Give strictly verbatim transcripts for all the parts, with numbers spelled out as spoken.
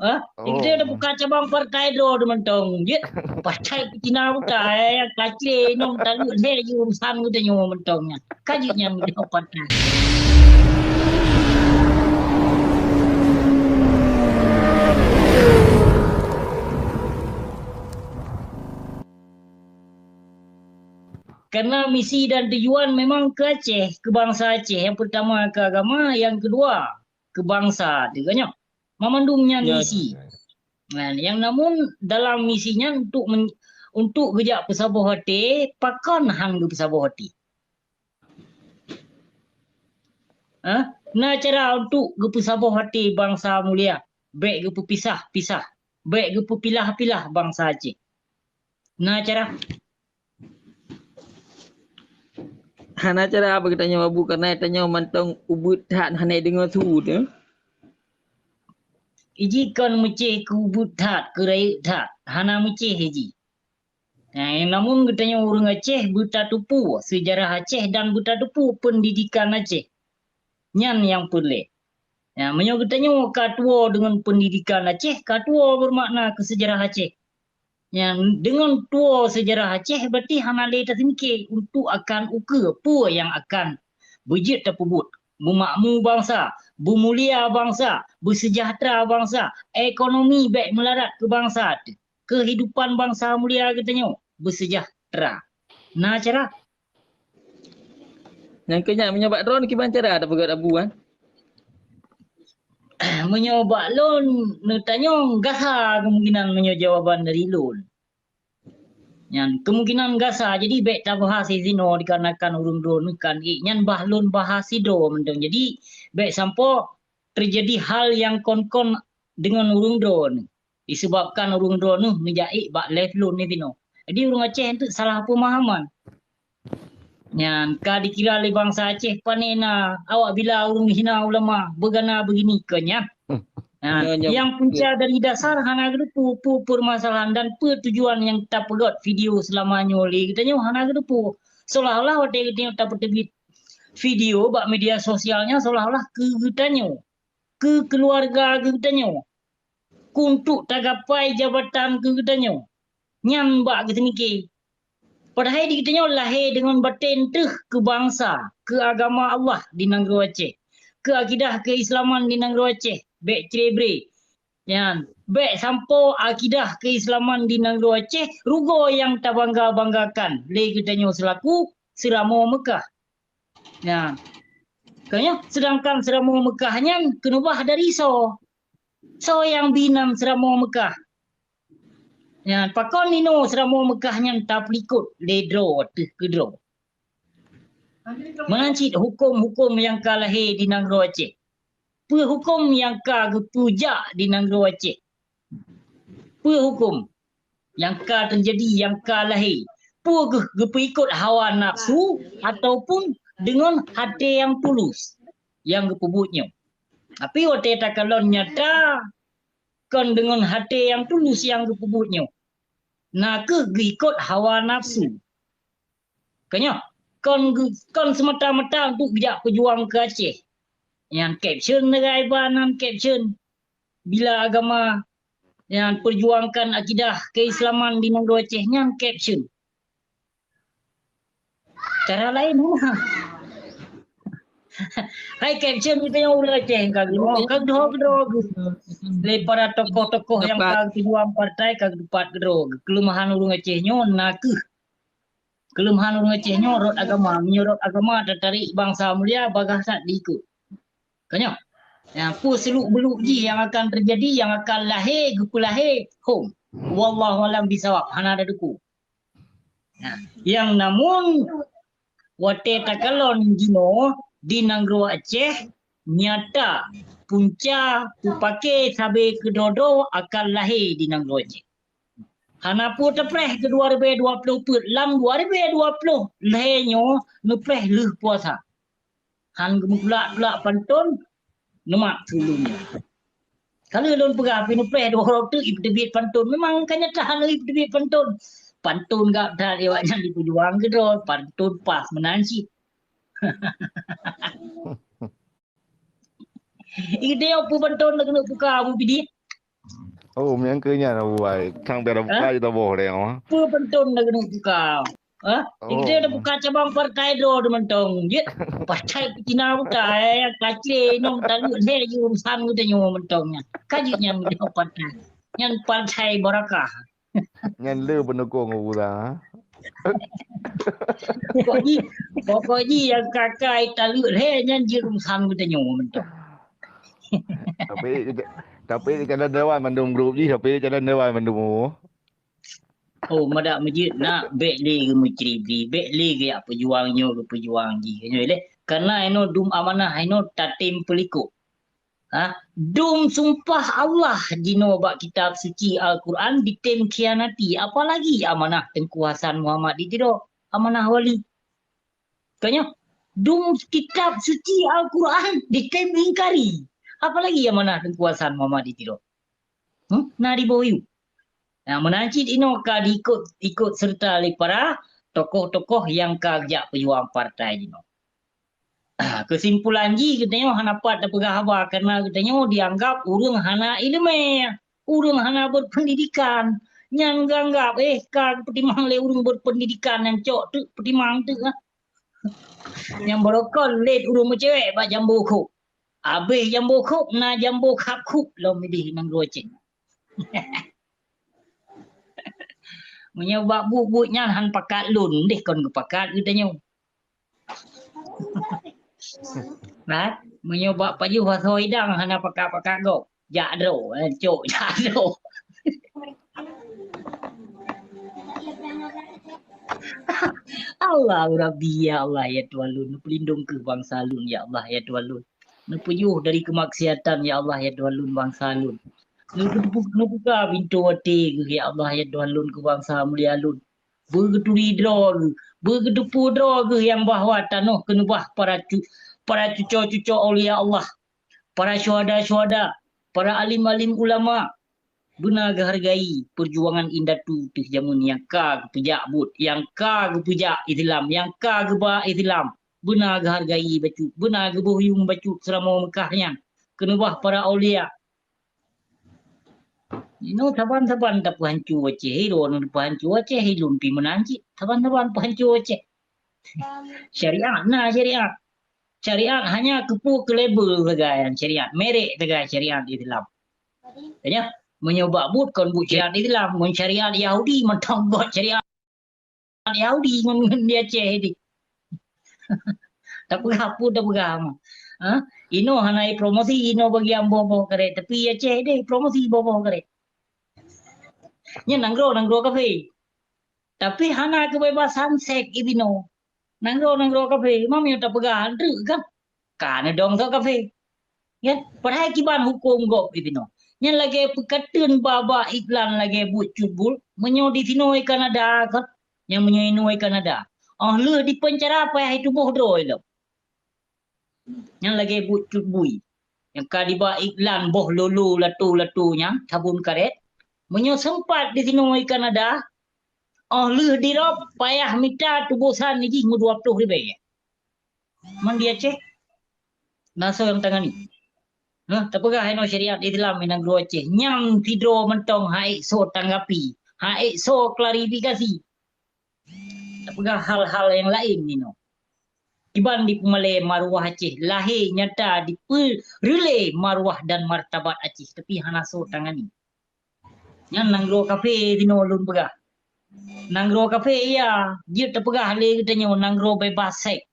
Ha? Kita dah buka cabang partai droe tu mantong. Jeuet partai Cina buka, eh, kacil nom talu lé urusan kita nyoe mantong nyan. Ka jeuet nyan kita partai. Karena misi dan tujuan memang ke Aceh, ke bangsa Aceh. Yang pertama ke agama, yang kedua ke bangsa. Tiga nyoe. Mamandum nyan misi. Nah, yang namun dalam misi nyan untuk men-, untuk geujak peusaboh até, pakon han geupeusaboh até. Ha? Na cara untuk geupeusaboh até bangsa mulia, bék geupeupisah-pisah, bék geupeupilah-pilah bangsa Aceh. Na cara. Hana cara apa geutanyoe Abu, karena tanyoe mantong ubit that hana deungoe su teuh. Iji kon meucéh keu ubit that, keu rayeuk that, hana meucéh iji. Nah, namun geutanyoe ureuëng Aceh beutateupeue seujarah Aceh dan beutateupeue peundidikan Aceh. Nyan nyang peureulée. Ya, meunyoe geutanyoe ka tuwoe deungon peundidikan Aceh, ka tuwoe beumakna keu seujarah Aceh. Nyan deungon tuwoe seujarah Aceh, berarti hana lé taseumiké untuk akan ukeue peue nyang akan beujeuet tapeubuet, beumakmu bangsa, beumulia bangsa, beuseujahteura bangsa, ekonomi bék meularat keu bangsa teuh. Keuhidupan bangsa mulia geutanyoe beuseujahteura. Na cara. Nyang keu nyan, meunyoe bak droeneuh kiban cara tapeugét Abu, kan? Meunyoe bak lôn, neutanyong gasa kemungkinan meunyoe jawaban dari lôn. Nyan kemungkinan gasa, jadi bék tabahas sinoe dikarenakan ureuëng droeneuh kan, eh, nyan bah lôn bahas sidroe mantong. Jadi bék sampoe teujadi hal nyang kon-kon deungon ureuëng droeneuh. Disebabkan ureuëng droeneuh neujak ék bak live lôn nyoe sinoe. Jadi ureuëng Aceh enteuk salah peumahaman. Nyan ka dikira lé bangsa Aceh panena awak bila ureuëng hina ulama, beugana beugini kon nyan. Nah, nyang punca dari dasar hana geuteupeue peue permasalahan dan peue tujuan nyang tapeugét video seulama nyoe lé geutanyoe hana geuteupeue. Seolah-olah watée geutanyoe tapeuteubiet video bak media sosial nyan seolah-olah keu geutanyoe, keu keuluwarga geutanyoe, keu untuk tagapai jabatan keu geutanyoe. Nyan bak geuseumiké. Padahai di geutanyoe lahé deungon batén teuh keu bangsa, keu agama Allah di nanggroe Aceh, keu akidah keuislaman di nanggroe Aceh, bék cre-bre. Nyan, bék sampoe akidah keuislaman di nanggroe Aceh rugoe nyang tabangga-banggakan lé geutanyoe seulaku seuramoe Meukah. Nyan. Keu nyoe, seudangkan seuramoe Meukah nyan keuneubah dari soe? Soe nyang bi nan seuramoe Meukah? Nyan, pakon inoe seuramoe Meukah nyan tapeulikot lé droe teuh keu droe? Meunan cit huköm-huköm nyang ka lahé di nanggroe Aceh. Peue huköm nyang ka geupeujak di nanggroe Aceh? Peue huköm nyang ka teujadi, nyang ka lahé? Peue geuh geupeuikot hawa nafsu ataupun deungon até nyang tulus nyang geupeubuet nyoe? Tapi watée takalon nyata, kon deungon até nyang tulus nyang geupeubuet nyoe. Na kheueh geuikot hawa nafsu. Keu nyoe, kon geu-, kon seumata-mata untuk geujak peujuang keu Aceh. Nyan caption neugai ba nan caption. Bila agama, nyan perjuangkan akidah keislaman di nanggroe Aceh, nyan caption. Cara laén hana. Hai caption kita nyang ureuëng Aceh ka geuh, ka geuh, ka geuh. Lé para tokoh-tokoh nyang ka geutujuan partai ka geutupat keudroe. Keuleumahan ureuëng Aceh nyoe na kheueh. Keuleumahan ureuëng Aceh nyoe rot agama. Meunyoe rot agama tatarék bangsa mulia, bagaih that diikot. Ka nyoe. Nyang peue seuluk-beuluk jih nyang akan teujadi, nyang akan lahé, geupeulahé, hom. Wallahu a'lam bishawab, hana tateupeue. Nah, nyang namun watée takalon jinoe di nanggroe Aceh, nyata punca peupaké sabé keudroe-droe akan lahé di nanggroe Aceh. Hana peue teupreh keu dua ribée dua ploh peuet, lam dua ribée dua ploh lhée nyoe neupreh lheueh puasa. Han geumeukulak-kulak panton, neumat ulôn nyoe. Ka lheueh lôn peugah, pih neupreh dua uroe teuk ipeuteubiet panton. Memang ka nyata han ipeuteubiet panton. Panton gab that lé awak nyan jipeujuang keudroe, panton pas meunan cit. Idéh peue panton na keuneuk buka Abu Pidie. Oh, nyang keu nyan Abu Wai. Sang pih ada buka je taboh deh, oh. Apa pantôn dah kena buka? Ha? Oh. Kita dah buka cabang partai droe tu mantong. Jeuet partai Cina buka, eh, kacre nong talu lhèe ji urusan geutanyoe mantong nyan. Ka jeuet nyan partai. Nyan partai barakah. Nyan le peunukong Abu Wai, ha? Pokok ji, pokok ji nyang ka-ka talu lhèe nyan ji urusan geutanyoe mantong. Tapi, tapi calon dewan mandum grup jih, tapi calon dewan mandum. Oh, madak meujeuet nak, bèk lé geumeucri-bri, bèk lé geujak peujuang nyoe, geupeujuang jih, nyoe lé. Karena inoe dum amanah inoe tatem peulikot. Ha? Dum sumpah Allah jinoe bak kitab suci Al-Quran ditem khianati, apalagi amanah Teungku Hasan Muhammad di Tiro, amanah wali. Ka nyoe, dum kitab suci Al-Quran ditem ingkari, apalagi amanah Teungku Hasan Muhammad di Tiro. Hmm? Na di boh yu. Nah, meunan cit inoe ka diikot, ikot serta lé para tokoh-tokoh nyang ka geujak peujuang partai jinoe. Keusimpulan jih, geutanyoe hana pat tapeugah haba, karena geutanyoe dianggap ureueng hana ileumèe, ureueng hana berpendidikan. Nyan geuanggap, eh, ka geupeutimang lé ureueng berpendidikan nyan cok teuk peutimang teuk, ah. Nyang barokon lét ureueng meucewek bak jambo khop. Abéh jambo khop, na jambo khap khop lom idéh nanggroe Aceh. Meunyoe bak buet-buet nyan han pakat lôn, deh kon geupakat geutanyoe. Nah, meunyoe bak pajoh asoe idang hana pakat-pakat gob, jak droe, eh, cok, jak droe. Allahu Rabbi, ya Allah, ya Tuhan lôn, neupeulindong keuh bansa lôn, ya Allah, ya Tuhan lôn. Neupeujôh dari keumaksiatan, ya Allah, ya Tuhan lôn, bansa lôn. Neubuka pintoe até geuh, ya Allah, ya Tuhan lôn, keu bansa mulia lôn. Beugeuturi droe geuh, beugeuteupeue droe geuh nyang bahwa tanoh keuneubah para cu-, para cuco-cuco aulia Allah, para syuhada-syuhada, para alim-alim ulama. Beuna geuhargai peujuangan indatu teuh jameun nyang ka geupeujak buet, nyang ka geupeujak Islam, nyang ka geuba Islam. Beuna geuhargai bacut, beuna geuboh yuem bacut seuramoe Meukah nyan. Keuneubah para aulia, Inoe saban-saban tapeuhanco Aceh, droeneuh tapeuhanco Aceh, lôn pih meunan cit. Saban-saban peuhanco Aceh. Syariat na syariat. Syariat hanya keupeue keu label sagai syariat, merek sagai syariat Islam. Nyan, meunyoe bak buet kon buet syariat Islam, ngon syariat Yahudi mantong buet syariat Yahudi ngon, ngon di Aceh di. Tapeugah peue tapeugah mah. Ha? Inoe hana promosi, inoe bagian boh-boh karét. Tapi Aceh deh promosi boh-boh karét. Nyan nanggroe, nanggroe kafé. Tapi hana keubebasan seks inoe. Nanggroe, nanggroe kafé. Meunyoe tapeugah treuk kan? Ka neudong soe kafé. Ya, padahai kiban huköm gob di sinoe. Nyan lagèe peukateun bak-bak iklan lagèe buet cut buet, meunyoe di sinoe Kanada kan, nyang meunyoe inoe Kanada. Óh lheueh dipeuncara payah jituboh droe lom. Nyan lagèe buet cut bui. Nyang ka diba iklan boh lolo lato-lato nyan, sabon karét. Meunyoe seumpat di sinoe Kanada, óh lheueh dirôb payah mita tubosan jih meudua ploh ribèe. Man di Aceh, na soe nyang tangani? Hah, tapeugah inoe syariat Islam di nanggroe Aceh. Nyan sidroe mantong han ék soe tanggapi, han ék soe klarifikasi. Tapeugah hal-hal nyang laén inoe. Kiban dipeumalèe maruah Aceh, lahé nyata dipeureulèe maruah dan martabat Aceh, tapi hana soe tangani. Nyan nanggroe kafé sinoe lôn peugah. Nanggroe kafé, iya, jeuet tapeugah lé geutanyoe nanggroe beubaih seks.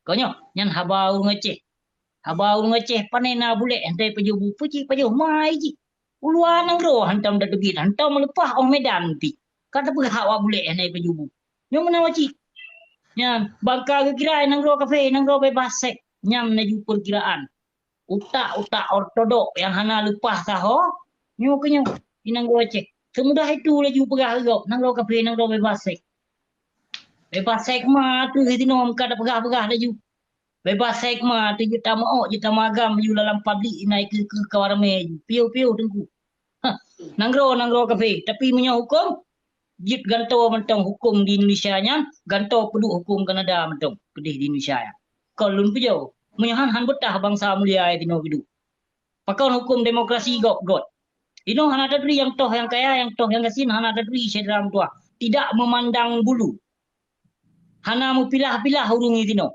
Kon nyoe, nyan haba ureueng Aceh. Haba ureueng Aceh, pané na bulèk hana pajoh bu, peucit pajoh mai jih. U luwa nanggroe hantom tateubiet, hantom leupah óh Medan pih. Ka tapeugah awak bulèk hana pajoh bu. Nyoe meunan cit. Nyan, ban ka geukira nanggroe kafé, nanggroe beubaih seks. Nyan laju peukiraan. Utak-utak ortodok nyang hana leupah saho, nyoe keu nyoe, di nanggroe Aceh. Seumudah itu laju peugah lé gob, nanggroe kafé, nanggroe beubaih seks. Beubaih seks ma teuh di sinoe ka tapeugah-peugah laju. Beubaih seks ma teuh jeuet tameu'ok, jeuet tameuagam laju dalam publik, inan keu, keu kawa ramé laju. Piôh-piôh teungku. Hah, nanggroe, nanggroe kafé. Tapi meunyoe huköm, jeuet gantoe mantong huköm di Indonesia nyan, gantoe peuduek huköm Kanada mantong keudeh di Indonesia nyan. Kon lôn peujaweueb, meunyoe han, han beutah bansa mulia di sinoe geuduek. Pakon huköm demokrasi gob göt? Inoe hana taturi nyang toh nyang kaya, nyang toh nyang gasien, hana taturi syedara meutuah. Tidak memandang bulu. Hana meupilah-pilah ureuëng di sinoe.